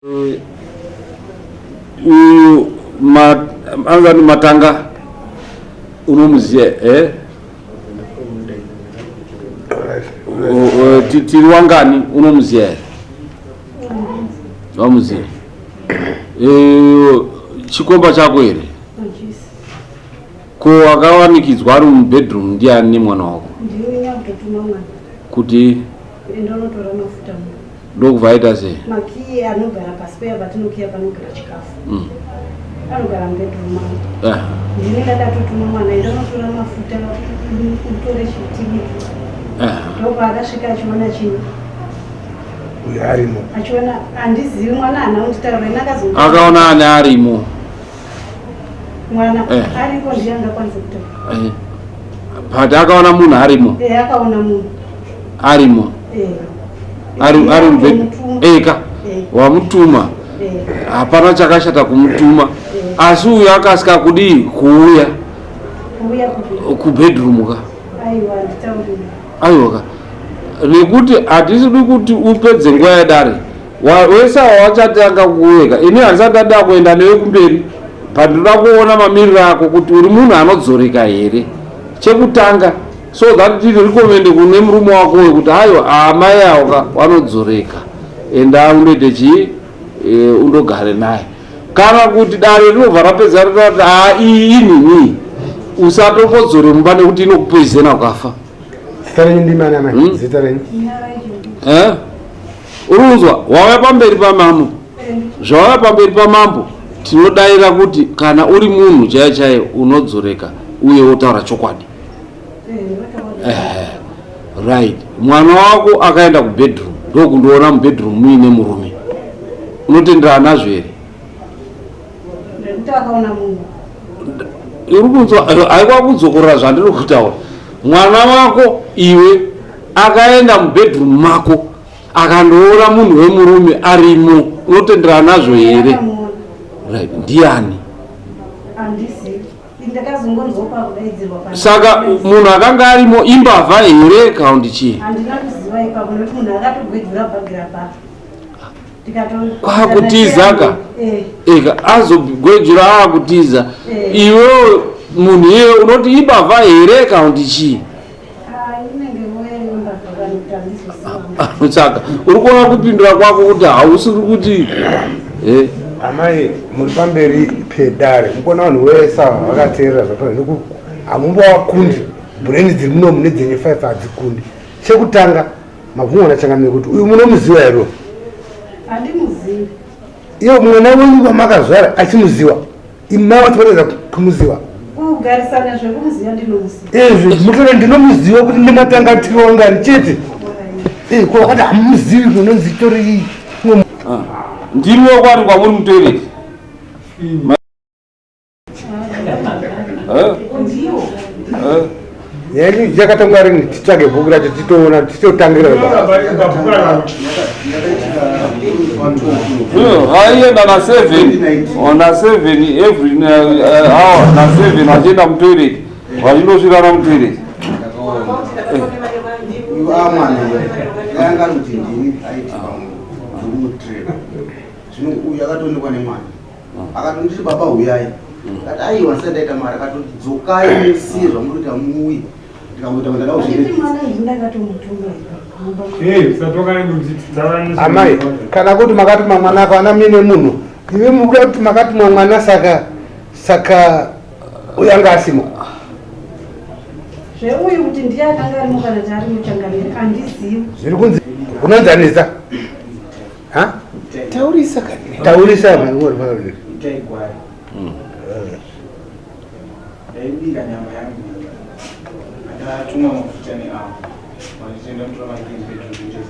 Uyu anzani Matanga, unomuziva eh? Tiri wangani, unomuziva here? Wamuziva? Chikomba chako here? Ko akawanikidzwa ari mubedroom ndiani nemwana wako? Kuti ndokubva aita sei? Makiyi anogara pasi peya patinokiya panogara chikafu. Anogara mubedroom mangu. Ndini ndakatotuma mwana, enda unotora mafuta, utore chitibiki. Ndopaakasvika achiona chii? Uyo arimo. Achiona, handizivi, mwana haana kunditaura ini akazo Akaona ani arimo? Mwana ariko ndiye angakwanisa kutaura. But akaona munhu arimo? Akaona munhu arimo. Ari mubed eka. Wamutuma, hapana chakashata kumutuma, asi uyu akasika kudii kuuya? Kuuya kupi? Kubedroom ka. Aiwa, handitauri. Aiwa ka, nekuti hatisidi kuti upedze nguva yedare. Wese awa wachatanga kuweka, ini handisati ndada kuenda newe kumberi, but ndoda kuona mamiriro ako kuti uri munhu anodzoreka here chekutanga, so that tiri recommend kune murume wako uyu kuti aiwa, amai avo ka vanodzoreka, enda undoite chii, undogare naye, kana kuti dare rinobva rapedza rinoti aa, iyi inini usatombodzore mumba nekuti inokupezena ukafa. Zita renyu ndimani, amai? Zita renyu? Eh? Uri kunzwa? Wauya pamberi pamambo, zvauya pamberi pamambo, tinodayira kuti kana uri munhu chaiyo chaiyo unodzoreka uye wotaura chokwadi. Right, mwana wako akaenda kubedroom ndokundoona mubedroom muine murume, unotenderana nazvo here? Ndekuti akaona munhu. Uri kunzwa? Haikwa kudzokorora zvandiri kutaura. Mwana wako iwe akaenda mubedroom mako akandoona munhu wemurume arimo, unotenderana nazvo here? Akamuona. Right, ndiani? Handizivi, ndakazongonzwa pakudaidzirwa Saka munhu akanga arimo imbavha here kana kuti chii? Handina kuziva ipapo nekuti munhu akatogwedzura bhagira pa Kwakutiza ka? Eka azogwejura akutiza. Iwewe munhu iye unoti imbavha here kana kuti chii? Inenge moya yembavha kana kuti handizoziva. Saka uri kuona kupindura kwako kuti hausiri kuti Amai, muri pamberi pedare, mukuona vanhu vese ava vakateerera zvataura neku hamumbovakundi. Brain dziri munomu nedzenyu five hadzikundi. Chekutanga, mabvunwa nachangamire kuti uyu munomuziva here? Handimuzivi. Iye mwana wenyu wamakazvara achimuziva, imai vachiratidza kumuziva? Kugarisana zvekumuziva, ndinomuziva. Izvi mutora ndinomuziva kuti ndimatanga tirongani chete. Ko wakati hamuzivi, unonzi tori Ndimi wekwani kwamuri mutoilet? Eh? Eh? Yenyu yakatangwa rini? Titsvage bhuku racho titoona titotangira. Aienda na7, na7 every hour, na7 achienda mutoilet, vachindosvirana mutoilet. Uyu amwana yanga ari kuti ndini aiti pamwe ndikumutirera. Zvino uyu akatoonekwa nemwana, akatonditi, "Baba, huyai." Kati, "Aiwa, ndisati ndaita mari." Akatoti, "Dzokai musiye zvamunoita muuye." Ndikangoita ndada Achiti kuzviregedza. mwana izvi ndakatomutuma. Amai, kana kuti makatuma mwana akaona mine munhu, iwe mukuda kuti makatuma mwana, saka uyu anga asimo? Zveuyu kuti ndiye akanga arimo kana kuti ari muchangamiri handizivi. Zviri kunzi unonzanisa. Ha? Taurisa kani. Taurisa. Itai gwari. Ndaibika nyama yangu, ndatumwa mafuta neavo vanditenda kutora makeys bedroom,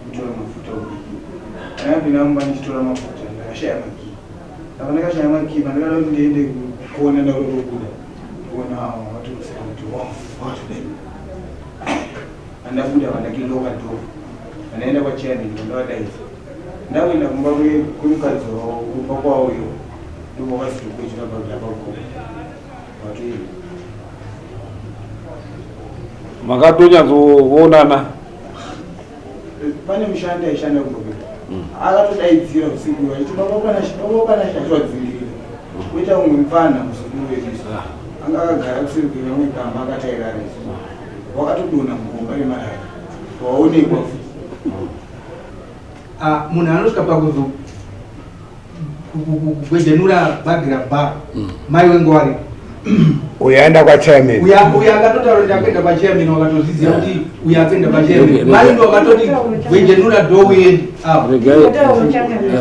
kutora mafuta ubiki. Ndakapinda mumba ndichitora mafuta, ndakashaya makii. Saka ndakashaya makii, pandakada kuti ndiende kuona ndakutobuda kuona avo vatorusira kuti watodai. Andabuda, vandakiloka door, vandaenda kwachairman, vandavadaidza, ndakuenda kumba kwemukadzi wavo, kumba kwavo iyo ndipo vakazitokwechera bhagira pagomo watoenda. Makatonyatsoonana? Pane mushandi aishanda kumba kwedu. Akatodaidzira usiku achiti baba Panashe, baba Panashe, achiwadzingirira. Koita umwe mufana muzukuru wedu isu. Anga akagara kuseri kwekamwe kamba akatairara isu. Wakatodonha mugomba remarara. Waonekwa futi. Ah, munhu anosvika pakuzo kugwejenura bhagi rabha mai wengu ari Uyo aenda kwachairman. Uya akatotaura kuti akuenda kwachairman, wakatozviziva kuti uya akuenda kwachairman. Mai ndo wakatoti gwejenura door uende apo. Ngotaura changamire.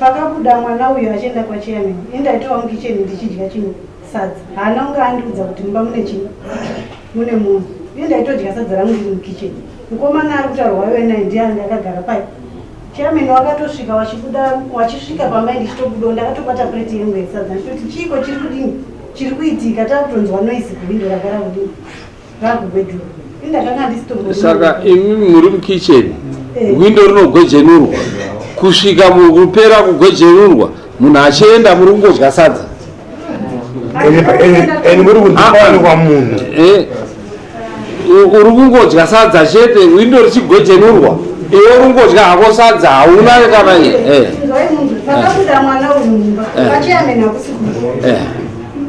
Pakabuda mwana uyu achienda kwachairman, indaitova mukicheni ndichidya chino sadza. Haana kunge andiudza kuti mumba mune chii, mune munhu. Ini ndaitodya sadza rangu ndiri mukicheni. Mukomana ari kutaurwa waive naye ndiye anga akagara pai. Chairman wakatosvika wachibuda, wachisvika pambai ndichitobudawo, ndakatobata plate yangu yesadza ndichitoti chiiko chiri kudini, chiri kuitika, takutonzwa noise kuwindo ragara kudini, rakugwejura. Ini ndakanga ndisitombori. Saka imi muri mukicheni, windo rinogwejenurwa kusvika mukupera kugwejenurwa, munhu achienda, muri kungodya sadza. Eni muri kunzi pawanikwa munhu. Uri kungodya sadza chete, windo richigwejenurwa, iwe uri kungodya hako sadza, hauna kana Inzwai munhu, pakabuda mwana uyu mumba, pachairman hakusi kuda.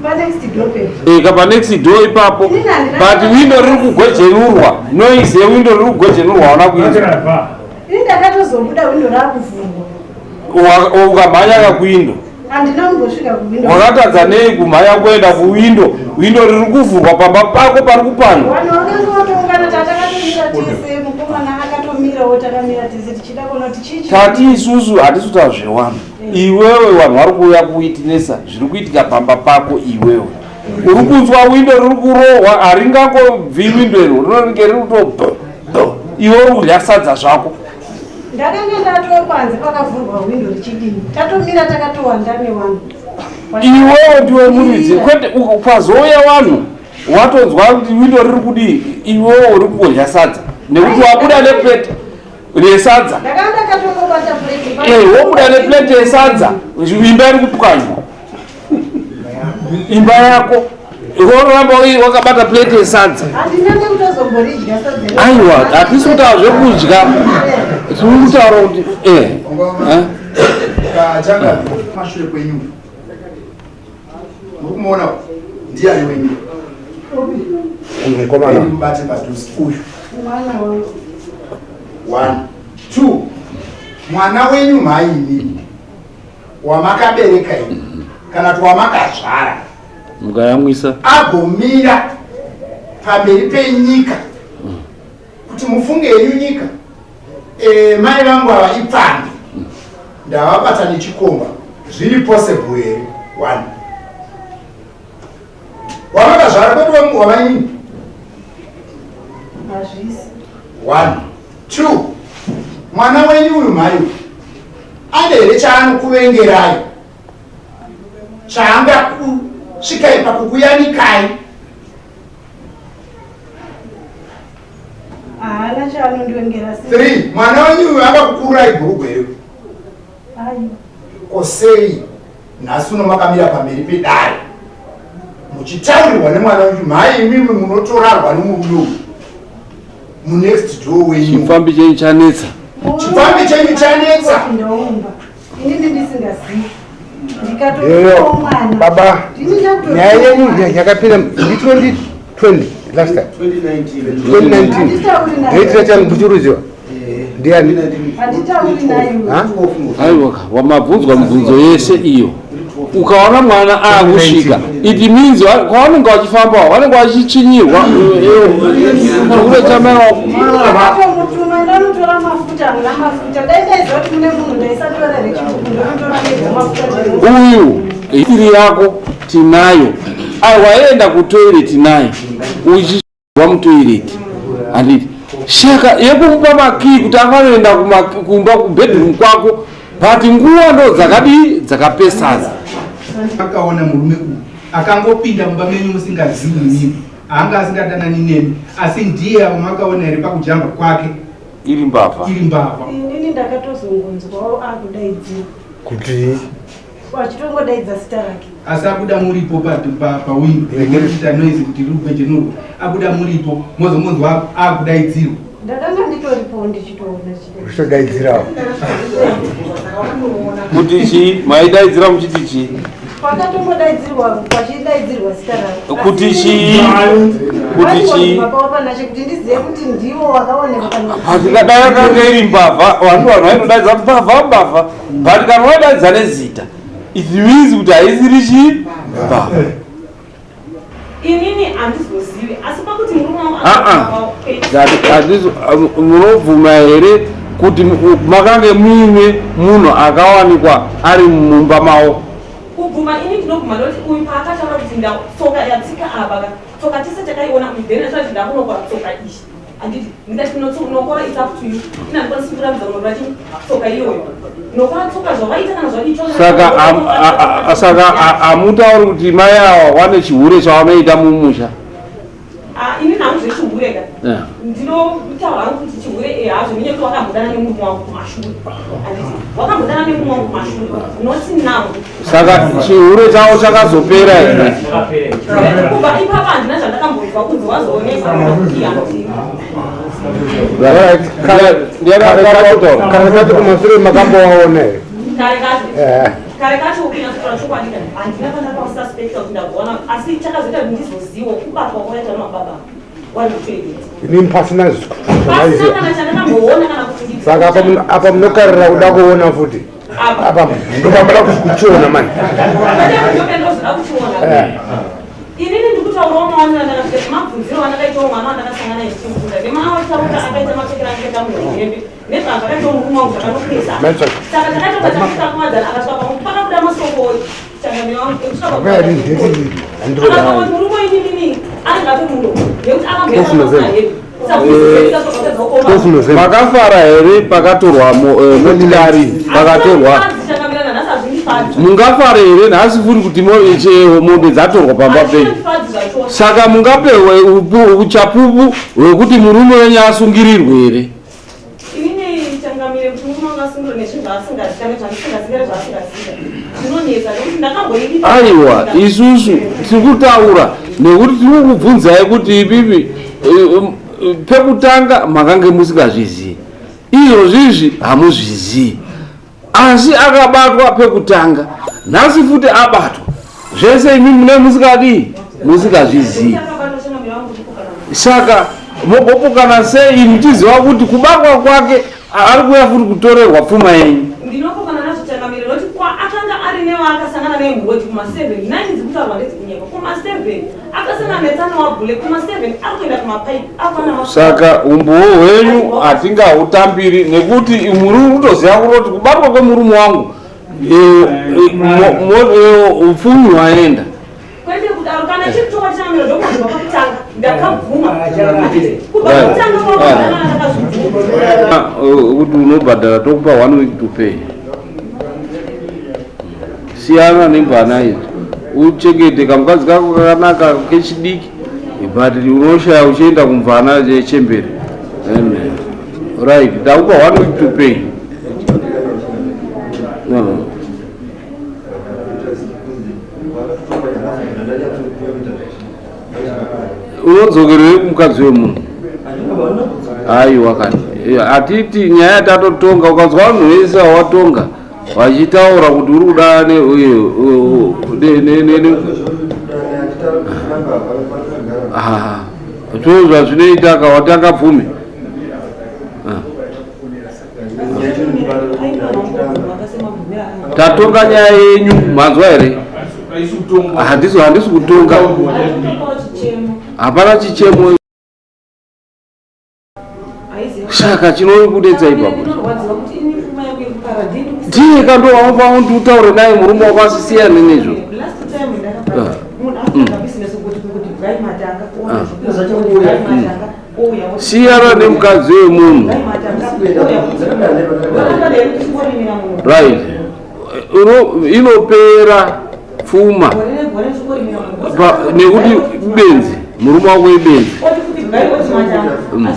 Panext door pedu. Ka panext door ipapo, but windo riri kugwejenurwa, noise yewindo riri kugwejenurwa, hauna kuinzwa? Ini ndakatozobuda windo raakuvhurwa. Ukamhanya kakuwindo? Handina kumbosvika kuwindo. Wakatadza nei kumhanya kuenda kuwindo, windo riri kuvhurwa pamba pako pari kupanywa? Vanhu vakanga vatoungana, tatakatomira tese, mukomana akatomirawo, takamira tese tichida kuona kuti chii Tati isusu hatisi kutaura zvevanhu. Iwewe, vanhu vari kuuya kuwitinesa zviri kuitika pamba pako. Iwewe uri kunzwa windo riri kurohwa, haringangobvi windo iro, rinonge riri kuto iwe uri kudya sadza zvako. Ndakanga ndatopanze pakavhurwa windo richidini, tatomira takatowanda nevanhu. Iwewe ndiwe muridzi, kwete pazouya vanhu watonzwa kuti windo riri kudii, iwewe uri kungodya sadza nekuti wabuda neplate resadza. Ndakanga ndakatongobata plate. Wobuda neplate yesadza, imba iri kupwanywa, imba yako, woramba wakabata plate yesadza. Handina nekutozomboridya sadza. Aiwa, hatisi kutaura zvekudya, tiri kutaura kuti Kachanga mashure kwenyu muri kumuona, ndiani wenyu? Mukomana. Mubate padhuze uyu. Mwana wangu. One, two, mwana wenyu mhaini wamakabereka ini kana kuti wamakazvara Mukayamwisa. Agomira pamberi penyika kuti mufunge yenyu nyika, mai vangu ava ipfambi, ndavabata nechikomba, zviri possible here? One wamakazvara, kwete wamainini. Hazvisi. One, two, mwana wenyu uyu mhai uyu ane here chaanokuvengerai chaangakusvikai pakukuyanikai? Haana chaanondivengera. Three, mwana wenyu uyu angakukururai bhurugwa here? Aiwa. Kosei nhasi uno makamira pamberi pedare muchitaurirwa nemwana wenyu, mhai imimi munotorarwa nemurume uyu munext door wenyu? Chifambi chenyu chanetsa. Chifambi chenyu chanetsa. Ndaumba inini ndisingazivi, Yoyo, ndikatoa mwana. Baba, Ndini ndakutotiwa nyaya yenyu mwana. yakapinda ndi 2020 last time, 2019. Handitauri naye. Date racho muchiruziwa ndiani? Handitauri naye. Ha? Aiwa, wamabvunzwa mibvunzo yese iyo. Ukaona mwana aakusvika, it means kwavanenge vachifamba vanenge vachitsvinyirwa kure chamai wako. Ndakatomutuma, ndanotora mafuta, hamuna mafuta. Dai ndaiziva kuti mune munhu, ndaisatora rechikuku, ndonotora ndega mafuta Uyu iri yako tinayo. Aiwa, enda kutoilet naye, uchirwa mutoilet, handiti? Shaka yekumupa makii kuti afanoenda kumba kubedroom kwako, but nguva ndo dzakadii, dzakapesana. Akaona murume uyu akangopinda mumba menyu musingazivi imimi, haanga asingadanani nemi, asi ndiye avo makaona here pakujamba kwake? Iri mbavha. Iri mbavha. Inini ndakatozongonzwawo akudaidzira Kuti achitongodaidza zita rake. Asi abuda muripo pawindo rekuita noise kuti riri kugwejenurwa, abuda muripo, mozongonzwa akudaidzirwa. Ndakanga nditoripo. Ndakatoripowo ndichitoona. Uchitodaidzirawo. Kuti chii? Maidaidzira muchiti chii? Pakatombodaidzirwa pachidaidzirwa zita ravo. Kuti chii? Kuti chii? Baba waPanashe, kuti ndizive kuti ndivo wakaonekwa kana. Patingadai yakanga iri mbavha, vanhu vainodaidza mbavha mbavha, but kana waidaidza nezita, it means kuti haisiri chii? Mbavha. Inini handizozivi, asi pakuti murume wangu Ah, ah. Munobvuma here kuti makange muine munhu akawanikwa ari mumba mavo? Kubvuma ini ndinobvuma nekuti uyu paakataura kuti tsoka yatsika apa ka, tsoka tese takaiona uyu, then achati ndakunokora tsoka iyi, handiti? Ndikati nokora, it's up to you, ina handikwanisi kurambidza kunokora chi tsoka iyoyo, nokora tsoka zvavaita kana zvadiitwa. Saka hamutauri kuti mai ava vane chihure chavanoita mumusha? Ah, ini hangu zvechihure ka, ndinotaura hangu kuti chihure hazvo nenyaya yekuti wakambodana nemurume wangu kumashure, handiti? Wakambodana nemurume wangu kumashure, not now. Saka chihure chavo chakazopera here? Kubva ipapa handina zvandakambonzwa kunzi wazoonekwa kuti handina. Kare kacho kumashure makambowaona here? Kare kacho? Eh. Kare kacho, kunyatsotaura chokwadi ka, handina pandakasuspecta kuti ndakuona, asi chakazoita kuti ndizozivo kubatwa kwakaita namababa wari kutoilet. Inini pasina Pasina zvamaiziva. kana chandakamboona kana kuti Saka apa munokarira kuda kuona futi. Apa. Apa ndopamada kuchiona mani. Ndozoda kuchiona. Inini ndikutaurawo maonero andakasvika nemabvunziro andakaitawo mwana wandakasangana naye ndichimubvunza nemaataura akaita, mapfekero andakaita muhembe nezvazvakaitawo murume wangu zvakanopesa. Maitsvaka. Saka takaita patakasvika kumadzana, akasvika pamwe pakabuda masoko, changamiro wangu. Zvakayari ndeti handiro. Akati murume inini anenge atori muno nekuti Twelve November. akamboaa. 12 November. Makafara here pakatorwa motikari pakatorwa? Mungafara here nhasi furi kuti mombe dzatorwa pamba penyu? Saka mungape uchapupu hwekuti murume wenyu asungirirwe here? Inini changamire, kuti murume wangu asungirwe nezvinhu zvaasingazivi kana zvandisingazivi kana zvaasingazivi zvinonetsa, nekuti ndakamboiripa. Aiwa, isusu tiri kutaura nekuti tiri kukubvunzai kuti ipipi pekutanga makange musingazvizii, izvozvizvi hamuzvizii, asi akabatwa pekutanga, nhasi futi abatwa, zvese imi mune musingadii, musingazvizii. Saka mogopokana sei muchiziva kuti kubatwa kwake ari kuuya futi kutorerwa pfuma yenyu? Ndinopokana nazvo changamire, nokuti kwa akanga ari newaakasangana naye murodhi kuma7 9, dzikutaurwa ndedzekunyepa, kuma7 akasangana netsano wabhule kuma7 ari kuenda kumapaipi afana. Saka umbowo hwenyu hatingahutambiri nekuti muri kutoziva kutoti kubatwa kwemurume wangu upfumi hwaenda. Kwete kudaro, kana chiri chokwadi changamire, ndokunzwa pakutanga ndakabvuma, kubva kutanga kwakudana ndakazvibvuma. Ah, kuti unobhadhara, tokupa one week to pay. Siyana nembana idzi, uchengete kamukadzi kako kakanaka kechidiki, but unoshaya uchienda kumvana chembere. Amen. Right, ndakupa one week to pay, no. Unodzokerere kumukadzi wemunhu? Aiwa kani. Hatiti nyaya yatatotonga, ukanzwa vanhu vese wawatonga vachitaura kuti uri kuda Ah, ndo zvazvinoita ka, watanga pfume. Ah. Tatonga nyaya yenyu, manzwa here? Handisi kutonga, hapana chichemo. Saka chinokudetsa ipapo ndiye kandowamufanira kuti utaure naye murume wako asisiyane nezvo. Ah. Siyana nemukadzi wemunhu, right? Inopera pfuma nekuti benzi, murume wako ibenzi.